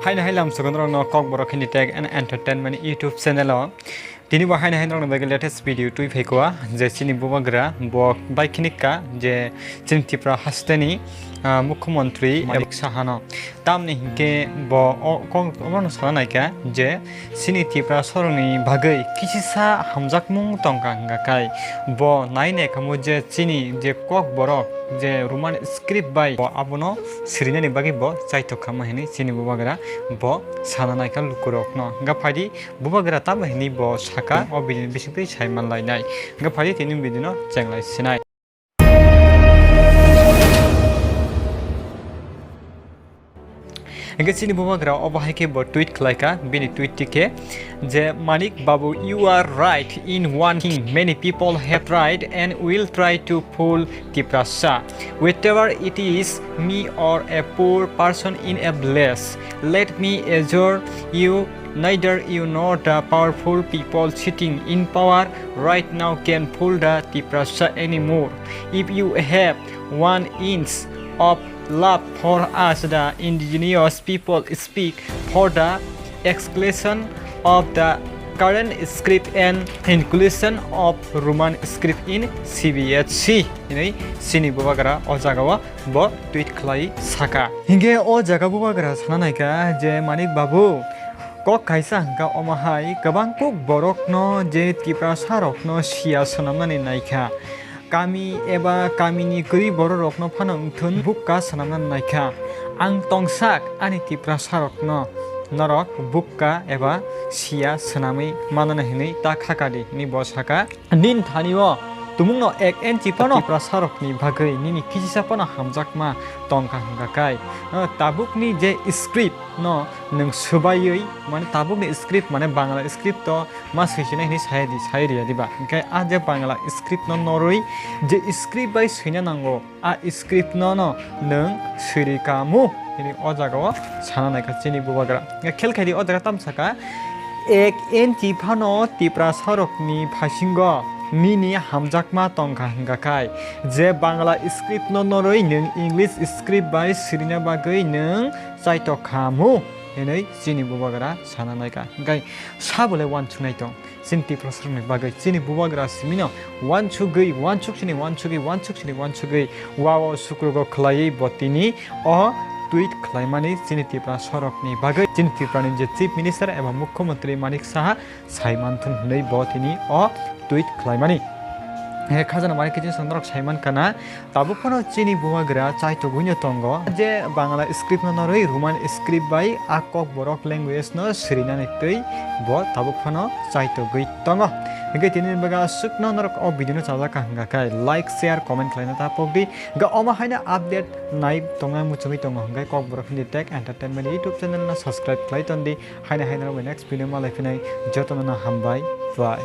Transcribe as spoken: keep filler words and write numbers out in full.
Haino hai lam sugan rok no Kokborok Hindi Tech and Entertainment YouTube channel o. Tini bo haino hai rok ni bagwi latest video twi phai kua je chini bubagra bo bai khinik ka je chini Tripura haste ni, ah, Mukhyamantri Manik Saha no. Tamni hinkhe bo o kok omo no sana nai kha je chini Tripura sorok ni bagwi kisisa hamjakmung tongkha hingkha khai bo nai nai kha mo je chini je Kokborok je Roman script bai bo abono sirinani bagwi bo chaitok kha mo hinwi chini bubagra bo sana nai kha lukurok no. Hingkha phaidi bubagra tamo hinwi bo saka o video ni bisingtwi sai man lai nai. Hingkha phaidi tini video no chenglai sinai. Hingke chini bubagra obo hai khe bo tweet khlai kha, bini tweet ti khe je, "Manik Babu, you are right in one thing. Many people have tried and will try to fool Tiprasa. Whatever it is, me or a poor person in a village, let me assure you, neither you nor the powerful people sitting in power right now can fool the Tiprasa anymore. If you have one inch of love for us, the indigenous people speak for the exclusion of the current script and inclusion of Roman script in C B S E," hinwi chini bubagra o jagao bo tweet khlai saka. Hingke o jaga bubagra sana nai kha je, "Manik Babu, kok kaisa hingka omo hai kwbang kuk borok no je Tiprasa rok no siya swnamnani nai kha. Kami eba kamini kwrwi bororokno phano wngthun bukka swnamna naikha. Ang tongsak ani Tiprasarokno norok bukka eba siya swnamwi manana hinwi ta khakadi," hinwi bo saka. Nini thani-o tumungno ek enchi phano Tiprasarokni bagwi nini kisisa phano hamjakma tongkha hwnkha kai, tabukni je script no nwng swbaiwi, mane tabukni script mane Bangla script o ma swisinai hinwi sai di, sai riya diba? Hingkhe a je Bangla script no norwi je script bai swina nango, a script no no nwng swiri kamu hinwi o jaga o sana naikha chini bubagra. Hingkhe khel khaidi o jaga tam saka, ek enchi phano Tiprasarokni phasingo nini hamjakma tongkha hingkha khai, je Bangla script no norwi nwng English script bai swirina bagwi nwng chaitok khamu hinwi chini bubagra sana naikha. Hingkhe sa bolai uansuknai tong. Chini Tiprasarokni bagwi chini bubagra simino uansugwi, uansuk sini uansugwi, uansuk sini uansugwi, wow, sukrogo khwlaiwi bo tini o tweet khwlaimani chini Tiprasarokni bagwi. Chini Tripurani je Chief Minister eba Mukhyamantri Manik Saha sai manthun hinwi bo tini o tweet khwlaimani. He khajana mani khe chini norok sai mankha na, tabuk phano chini bubagra chaitogwino tongo. Je Bangla script no norwi Roman script bai a Kokborok language no sirinani twi bo tabuk phano chaitogwi tongo. Hingkhe tini bagwi aswkno norok o video no chajak kha hingkha khe like, share, comment khlaina ta pokdi. Hingkhe omo haino update nai tongnai muchungwi tongo hingkhe Kokborok Hindi Tech Entertainment YouTube channel no subscribe khlai tondi. Haino haino norok bai next video malai phinai, jotono no hambai, bye.